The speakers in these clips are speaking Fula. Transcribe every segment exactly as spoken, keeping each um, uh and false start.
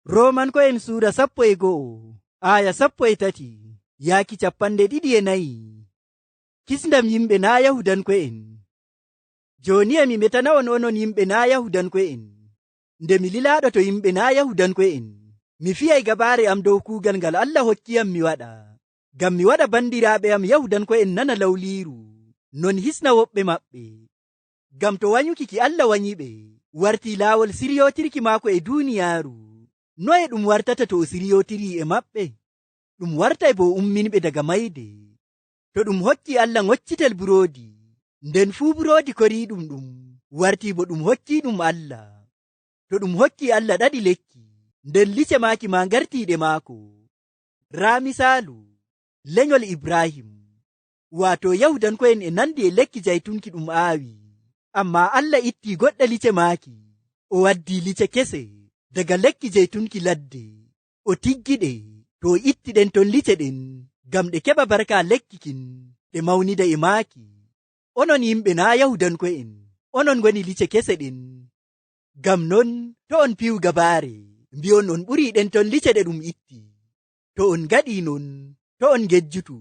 Romanko'en suura sappo e go'o, aaya sappo e tati, yaaki cappanɗe ɗiɗi e nayi. Kisndam yimɓe naa' Yahuudanko'en. Jooni e mi metana'on, onon yimɓe naa' Yahuudanko'en. Nde mi lilaaɗo to yimɓe naa' Yahuudanko'en, mi fiyay gabaare am dow kuugal ngal Allah hokkiyam mi waɗa, ngam mi waɗa bandiraaɓe am Yahuudanko'en nana lawliiru, non hisna woɓɓe maɓɓe. Ngam to wanyuki ki Allah wanyiɓe wartii laawol siryootirki maako e duuniyaaru, noye ɗum wartata to o siryootirii e maɓɓe? Ɗum wartay bo umminɓe daga mayde. To ɗum hokkii Allah ngoccitel buroodi, nden fuu buroodi koriiɗum ɗum wartii bo ɗum hokkiiɗum Allah. To ɗum hokkii Allah ɗaɗi lekki, nden lice maaki maa ngartii ɗe maako. Raa misaalu, lenyol Ibraahim, waato Yahuudanko'en e nandi e lekki jaytunki ɗum aawi. Ammaa Allah ittii goɗɗe lice maaki, o waddii lice kese daga lekki jaytunki ladde, o tiggi ɗe, to o itti ɗen ton lice ɗen, ngam ɗe keɓa barka lekki kin, ɗe mawnida e maaki. Onon yimɓe naa' Yahuudanko'en, onon ngoni lice kese ɗen. Ngam non, to' on piyu gabaare, mbi'on on ɓurii ɗen ton lice ɗe ɗum itti. To on ngaɗii non, to' on ngejjutu,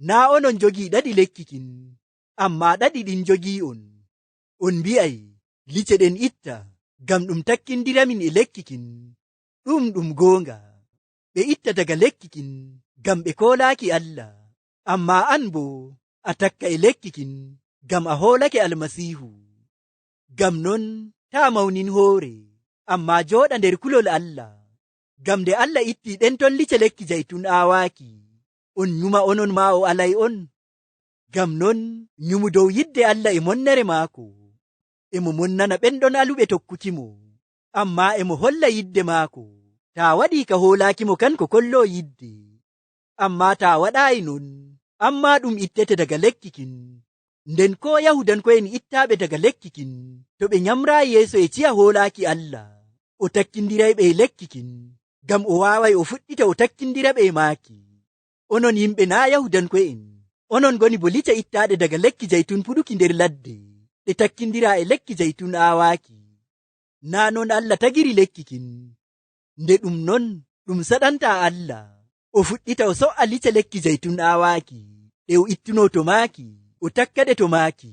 naa' onon njogii ɗaɗi lekki kin, ammaa ɗaɗi ɗin njogii'on. On mbi'ay, "Lice ɗen itta, ngam ɗum takkindiramin e lekki kin." Ɗu'um ɗum goonga. Ɓe itta daga lekki kin, ngam ɓe koolaaki Allah. Ammaa an boo, a takka e lekki kin, ngam a hoolake Almasiihu. Ngam non, taa' mawnin hoore, ammaa jooɗa nder kulol Allah. Ngam nde Allah ittii ɗen ton lice lekki jaytun aawaaki, on nyuma onon maa o alay on. Ngam non, nyumu dow yidde Allah e monnere maako. E mo monnana ɓen ɗon aluɓe tokkukimo, ammaa e mo holla yidde maako, taa waɗii ka hoolaakimo kan ko kolloo yidde. Ammaa taa waɗaayi non, an maa ɗum ittete daga lekki kin. Nden koo Yahuudanko'en ittaaɓe daga lekki kin, to ɓe nyamraayi yeeso e ciya hoolaaki Allah, o takkindirayɓe e lekki kin, ngam o waaway o fuɗɗita o takkindiraɓe e maaki. Onon yimɓe naa' Yahuudanko'en, onon ngoni bo lice ittaaɗe daga lekki jaytun puɗuki nder ladde, ɗe takkindiraa e lekki jaytun aawaaki. Naa' non Allah tagiri lekki kin. Nde ɗum non, ɗum saɗantaa Allah, o fuɗɗita o so'a lice lekki jaytun aawaaki, ɗe o ittunoo to maaki, o takkaɗe to maaki.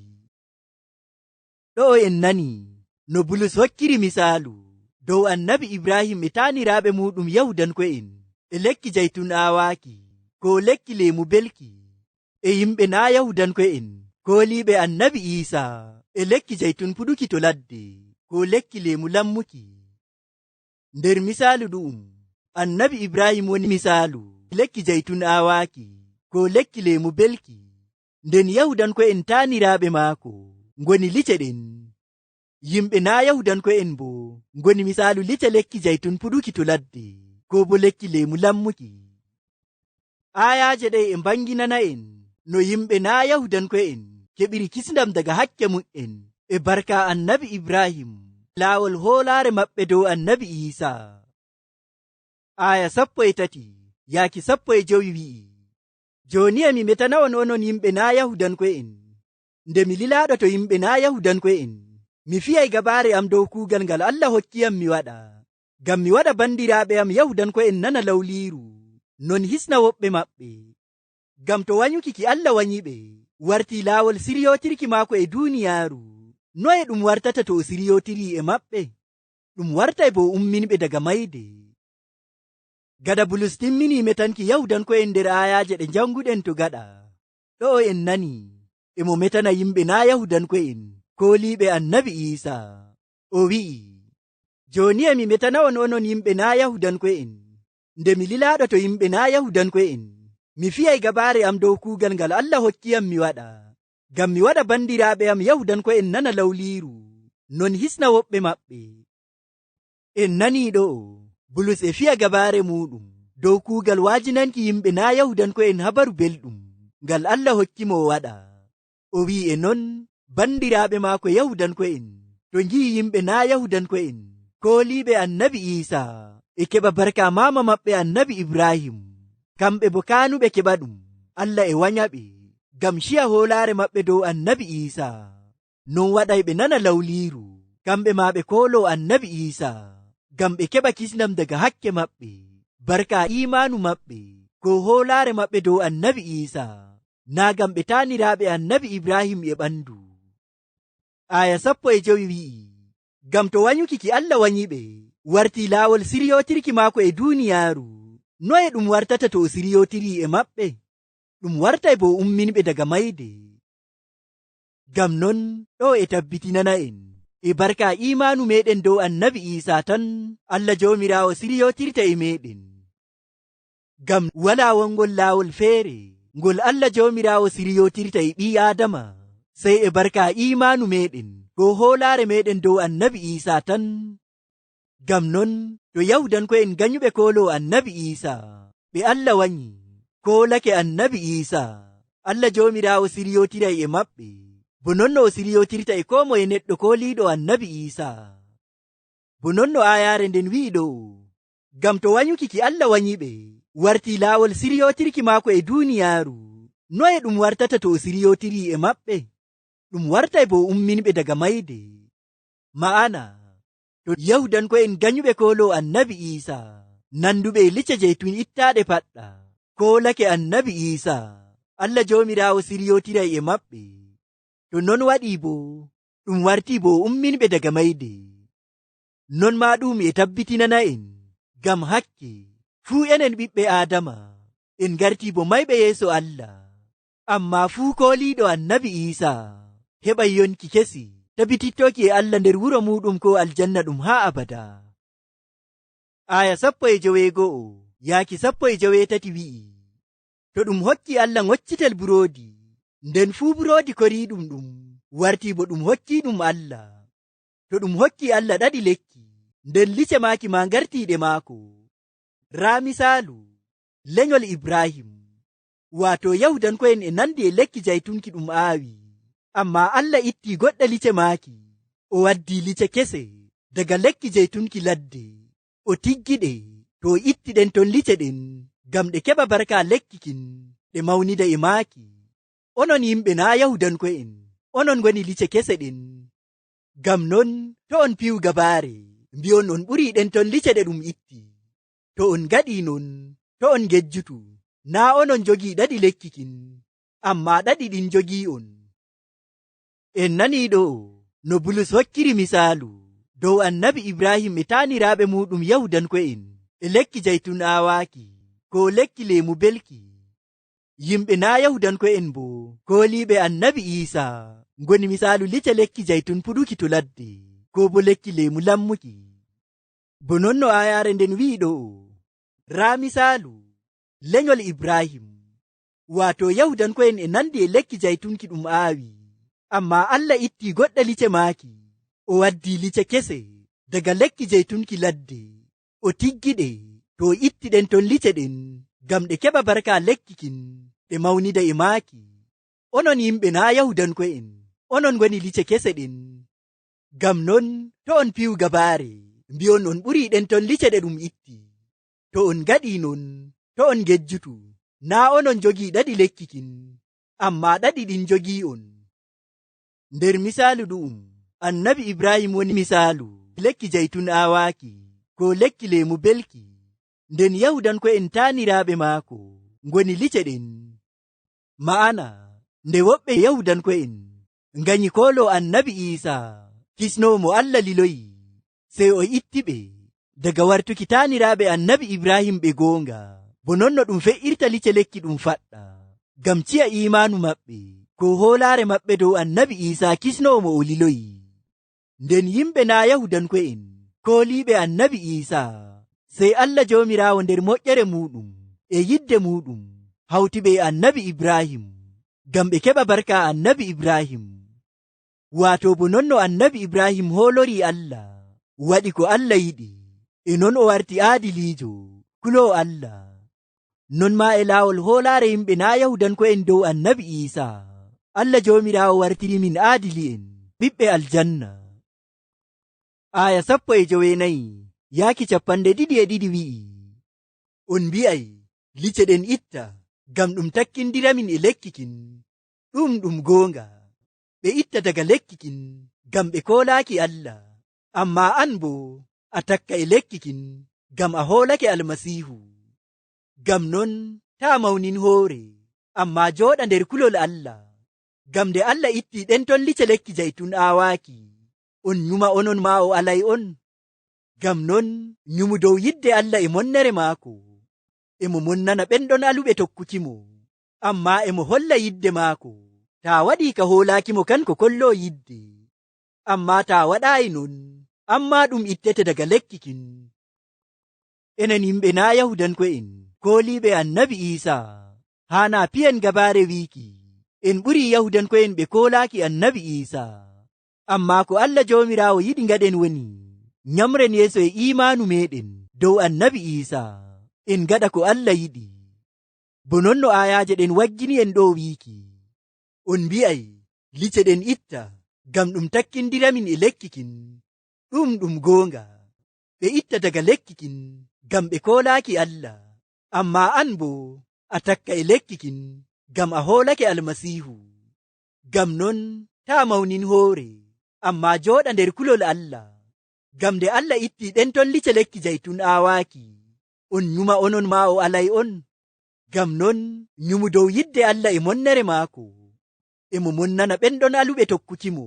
Ɗo'o en nanii no Bulus hokkiri misaalu dow Annabi Ibraahim e taaniraaɓe muuɗum Yahuudanko'en e lekki jaytun aawaaki, koo lekki leemu belki, e yimɓe naa' Yahuudanko'en kooliiɓe Annabi Iisaa e lekki jaytun puɗuki to ladde, koo lekki leemu lammuki. Nder misaalu ɗu'um, Annabi Ibraahim woni misaalu lekki jaytun aawaaki, koo lekki leemu belki, nden Yahuudanko'en taaniraaɓe maako ngoni lice ɗen. Yimɓe naa' Yahuudanko'en boo ngoni misaalu lice lekki jaytun puɗuki to ladde, koo boo lekki leemu lammuki. Aayaaje ɗe'e e mbaŋginana'en no yimɓe naa' Yahuudanko'en keɓiri kisndam daga hakke mu'en e barka Annabi Ibraahim, laawol hoolaare maɓɓe dow Annabi Iisaa. Aaya sappo e tati yaaki sappo e jowi wi'i, "Jooni e mi metana'on, onon yimɓe naa' Yahuudanko'en. Nde mi lilaaɗo to yimɓe naa' Yahuudanko'en, mi fiyay gabaare am dow kuugal ngal Allah hokkiyam mi waɗa, ngam mi waɗa bandiraaɓe am Yahuudanko'en nana lawliiru, non hisna woɓɓe maɓɓe. Ngam to wanyuki ki Allah wanyiɓe wartii laawol siryootirki maako e duuniyaaru, noye ɗum wartata to o siryootirii e maɓɓe? Ɗum wartay bo umminɓe daga mayde." Gada Bulus timminii metanki Yahuudanko'en nder aayaaje ɗe njanguɗen to gaɗa, ɗo'o en nanii e mo metana yimɓe naa' Yahuudanko'en kooliiɓe Annabi Iisaa. O wi'i, "Jooni e mi metana'on, onon yimɓe naa' Yahuudanko'en. Nde mi lilaaɗo to yimɓe naa' Yahuudanko'en, mi fiyay gabaare am dow kuugal ngal Allah hokkiyam mi waɗa, ngam mi waɗa bandiraaɓe am Yahuudanko'en nana lawliiru, non hisna woɓɓe maɓɓe." En nanii ɗo'o Bulus e fiya gabaare muuɗum dow kuugal wa'ajinanki yimɓe naa' Yahuudanko'en Habaru Belɗum ngal Allah hokkimo o waɗa. O wi'i e non bandiraaɓe maako Yahuudanko'en to ngi'i yimɓe naa' Yahuudanko'en kooliiɓe Annabi Iisaa e keɓa barka maama maɓɓe Annabi Ibraahim, kamɓe bo kaanuɓe keɓaɗum, Allah e wanyaɓe ngam ciya hoolaare maɓɓe dow Annabi Iisaa. Non waɗay ɓe nana lawliiru, kamɓe maa ɓe kooloo Annabi Iisaa, ngam ɓe keɓa kisnam daga hakke maɓɓe, barka iimaanu maɓɓe, koo hoolaare maɓɓe dow Annabi Iisaa, naa ngam ɓe taaniraaɓe Annabi Ibraahim e ɓanndu. Aaya sappo e jowi wi'i, ngam to wanyuki ki Allah wanyiɓe wartii laawol siryootirki maako e duuniyaaru, noye ɗum wartata to o siryootirii e maɓɓe? Ɗum wartay bo umminɓe daga mayde. Ngam non, ɗo e tabbitinana'en, e barka iimaanu meeɗen dow Annabi Iisaa tan, Allah Joomiraawo siryootirta e meeɗen. Ngam walaa wongol laawol feere, ngol Allah Joomiraawo siryootirta e ɓii Aadama, sey e barka iimaanu meeɗen, koo hoolaare meeɗen dow Annabi Iisaa tan. Ngam non, to Yahuudanko'en ganyuɓe kooloo Annabi Iisaa, ɓe Allah wanyi, koolake Annabi Iisaa, Allah Joomiraawo siryootiray e maɓɓe, bo non no o siryootirta e koo moye neɗɗo kooliiɗo Annabi Iisaa. Bo non no aayaare nden wi'i ɗo'o, ngam to wanyuki ki Allah wanyiɓe wartii laawol siryootirki maako e duuniyaaru, noye ɗum wartata to o siryootirii e maɓɓe? Ɗum wartay bo umminɓe daga mayde. Ma'ana, to Yahuudanko'en ganyuɓe kooloo Annabi Iisaa, nanduɓe e lice jaytun ittaaɗe paɗɗa, koolake Annabi Iisaa, Allah Joomiraawo siryootiray e maɓɓe. To non waɗii bo, ɗum wartii bo umminɓe daga mayde. Non maa ɗu'um e tabbitinana'en, ngam hakke, fuu enen ɓiɓɓe Aadama, en ngartii bo mayɓe yeeso Allah. Ammaa fuu kooliiɗo Annabi Iisaa heɓay yonki kesi, tabitittooki e Allah nder wuro muuɗum koo aljanna ɗum haa abadaa. Aaya sappo e joweego'o yaaki sappo e joweetati wi'i, to ɗum hokkii Allah ngoccitel buroodi, nden fuu buroodi koriiɗum ɗum wartii bo ɗum hokkiiɗum Allah. To ɗum hokkii Allah ɗaɗi lekki, nden lice maaki maa ngartii ɗe maako. Raa misaalu, lenyol Ibraahim, waato Yahuudanko'en e nandi e lekki jaytunki ɗum aawi. Ammaa Allah ittii goɗɗe lice maaki, o waddii lice kese daga lekki jaytunki ladde, o tiggi ɗe, to o itti ɗen ton lice ɗen, ngam ɗe keɓa barka lekki kin, ɗe mawnida e maaki. Onon yimɓe naa' Yahuudanko'en, onon ngoni lice kese ɗen. Ngam non, to' on piyu gabaare, mbi'on on ɓurii ɗen ton lice ɗe ɗum itti. To on ngaɗii non, to' on ngejjutu, naa' onon njogii ɗaɗi lekki kin, ammaa ɗaɗi ɗin njogii'on. En nanii ɗo'o no Bulus hokkiri misaalu dow Annabi Ibraahim e taaniraaɓe muuɗum Yahuudanko'en e lekki jaytun aawaaki, koo lekki leemu belki. Yimɓe naa' Yahuudanko'en boo, kooliiɓe Annabi Iisaa, ngoni misaalu lice lekki jaytun puɗuki to ladde, koo boo lekki leemu lammuki. Bo non no aayaare nden wi'i ɗo'o, raa misaalu, lenyol Ibraahim, waato Yahuudanko'en e nandi e lekki jaytunki ɗum aawi. Ammaa Allah ittii goɗɗe lice maaki, o waddii lice kese daga lekki jaytunki ladde, o tiggi ɗe, to o itti ɗen ton lice ɗen, ngam ɗe keɓa barka lekki kin, ɗe mawnida e maaki. Onon yimɓe naa' Yahuudanko'en, onon ngoni lice kese ɗen. Ngam non, to' on piyu gabaare, mbi'on on ɓurii ɗen ton lice ɗe ɗum itti. To on ngaɗii non, to' on ngejjutu, naa' onon njogii ɗaɗi lekki kin, ammaa ɗaɗi ɗin njogii'on. Nder misaalu ɗu'um, Annabi Ibraahim woni misaalu lekki jaytun aawaaki, koo lekki leemu belki. Nden Yahuudanko'en taaniraaɓe maako ngoni lice ɗen. Ma'ana, nde woɓɓe Yahuudanko'en nganyi kooloo Annabi Iisaa, kisnoowo mo Allah liloyi, sey o ittiɓe daga wartuki taaniraaɓe Annabi Ibraahim ɓe goonga, bo non no ɗum fe'irta lice lekki ɗum faɗɗa, ngam ciya iimaanu maɓɓe, koo hoolaare maɓɓe dow Annabi Iisaa kisnoowo mo o liloyi. Nden yimɓe naa' Yahuudanko'en kooliiɓe Annabi Iisaa, sey Allah Joomiraawo nder moƴƴere muuɗum e yidde muuɗum hawti ɓe e Annabi Ibraahim, ngam ɓe keɓa barka Annabi Ibraahim. Waato bo non no Annabi Ibraahim hoolorii Allah, waɗi ko Allah yiɗi, e non o warti aadiliijo, kuloowo Allah. Non maa e laawol hoolaare yimɓe naa' Yahuudanko'en dow Annabi Iisaa, Allah Joomiraawo wartiri min aadili'en, ɓiɓɓe aljanna. Aaya sappo e joweenayi yaaki cappanɗe ɗiɗi e ɗiɗi wi'i, on mbi'ay, lice ɗen itta, ngam ɗum takkindiramin e lekki kin. Ɗu'um ɗum goonga. Ɓe itta daga lekki kin, ngam ɓe koolaaki Allah. Ammaa an boo, a takka e lekki kin, ngam a hoolake Almasiihu. Ngam non, taa' mawnin hoore, ammaa jooɗa nder kulol Allah. Ngam nde Allah ittii ɗen ton lice lekki jaytun aawaaki, on nyuma onon maa o alay on. Ngam non, nyumu dow yidde Allah e monnere maako. E mo monnana ɓen ɗon aluɓe tokkukimo, ammaa e mo holla yidde maako. Taa waɗii ka hoolaakimo kan ko kolloo yidde, ammaa taa waɗaayi non, an maa ɗum ittete daga lekki kin. Enen yimɓe naa' Yahuudanko'en, kooliiɓe Annabi Iisaa, haanaa piyen gabaare wiiki en ɓurii Yahuudanko'en ɓe koolaaki Annabi Iisaa. Ammaa ko Allah Joomiraawo yiɗi ngaɗen woni nyamren yeeso e iimaanu meeɗen dow Annabi Iisaa, en ngaɗa ko Allah yiɗi. Bo non no aayaaje ɗen waggini en ɗoo wiiki, on mbi'ay, "Lice ɗen itta, ngam ɗum takkindiramin e lekki kin." Ɗum ɗum goonga, ɓe itta daga lekki kin, ngam ɓe koolaaki Allah. Ammaa an boo, a takka e lekki kin, ngam a hoolake Almasiihu. Ngam non, taa' mawnin hoore, ammaa jooɗa nder kulol Allah. Ngam nde Allah ittii ɗen ton lice lekki jaytun aawaaki, on nyuma onon maa o alay on. Ngam non, nyumu dow yidde Allah e monnere maako. E mo monnana ɓen ɗon aluɓe tokkukimo,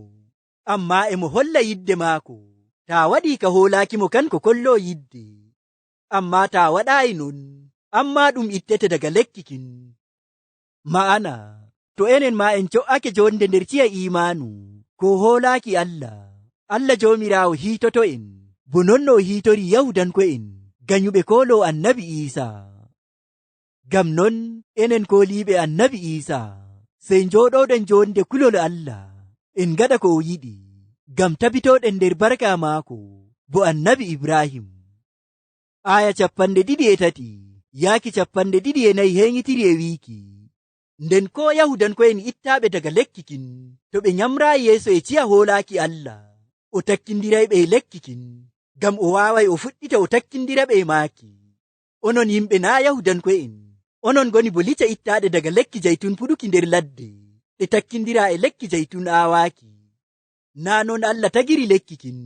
ammaa e mo holla yidde maako. Taa waɗii ka hoolaakimo kan ko kolloo yidde, ammaa taa waɗaayi non, an maa ɗum ittete daga lekki kin. Ma'ana, to enen maa en co'ake joonde nder ciya iimaanu, koo hoolaaki Allah, Allah Joomiraawo hiitoto en, bo non no o hiitorii Yahuudanko'en, ganyuɓe kooloo Annabi Iisaa. Ngam non, enen kooliiɓe Annabi Iisaa, sey njooɗooɗen joonde kulol Allah, en ngaɗa ko o yiɗi, ngam tabitooɗen nder barka maako, bo Annabi Ibraahim. Aaya cappanɗe ɗiɗi e tati yaaki cappanɗe ɗiɗi e nayi heenyitiri e wiiki, nden koo Yahuudanko'en ittaaɓe daga lekki kin, to ɓe nyamraayi yeeso e ciya hoolaaki Allah, o takkindirayɓe e lekki kin, ngam o waaway o fuɗɗita o takkindiraɓe e maaki. Onon yimɓe naa' Yahuudanko'en, onon ngoni bo lice ittaaɗe daga lekki jaytun puɗuki nder ladde, ɗe takkindiraa e lekki jaytun aawaaki. Naa' non Allah tagiri lekki kin.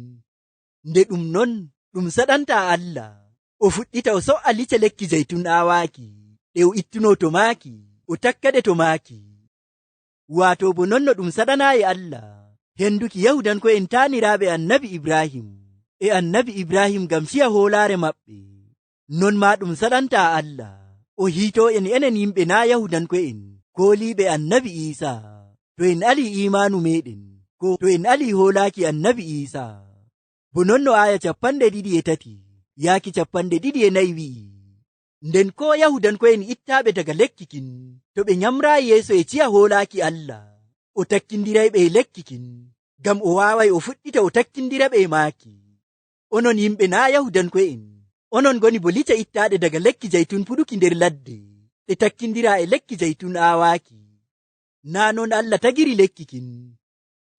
Nde ɗum non, ɗum saɗantaa Allah, o fuɗɗita o so'a lice lekki jaytun aawaaki, ɗe o ittunoo to maaki, o takkaɗe to maaki. Waato bo non no ɗum saɗanaayi Allah, henduki Yahuudanko'en taaniraaɓe Annabi Ibraahim, e Annabi Ibraahim ngam ciya hoolaare maɓɓe, non maa ɗum saɗantaa Allah, o hiitoo en enen yimɓe naa' Yahuudanko'en, kooliiɓe Annabi Iisaa, to en alii iimaanu meeɗen, koo to en alii hoolaaki Annabi Iisaa. Bo non no aaya cappanɗe ɗiɗi e tati yaaki cappanɗe ɗiɗi e nayi wi'i, nden koo Yahuudanko'en ittaaɓe daga lekki kin, to ɓe nyamraayi yeeso e ciya hoolaaki Allah, o takkindirayɓe e lekki kin, ngam o waaway o fuɗɗita o takkindiraɓe e maaki. Onon yimɓe naa' Yahuudanko'en, onon ngoni bo lice ittaaɗe daga lekki jaytun puɗuki nder ladde, ɗe takkindiraa e lekki jaytun aawaaki. Naa' non Allah tagiri lekki kin.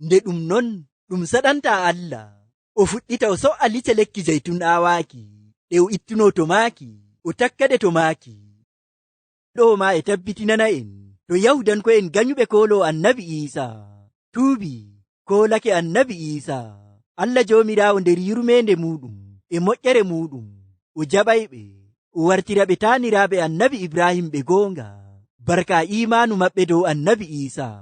Nde ɗum non, ɗum saɗantaa Allah, o fuɗɗita o so'a lice lekki jaytun aawaaki, ɗe o ittunoo to maaki, o takkaɗe to maaki. Ɗo'o maa e tabbitinana en, to Yahuudanko'en ganyuɓe kooloo Annabi Iisaa tuubii, koolake Annabi Iisaa, Allah Joomiraawo nder yurmeende muuɗum e moƴƴere muuɗum, o jaɓayɓe, o wartiraɓe taaniraaɓe Annabi Ibraahim ɓe goonga, barka iimaanu maɓɓe dow Annabi Iisaa.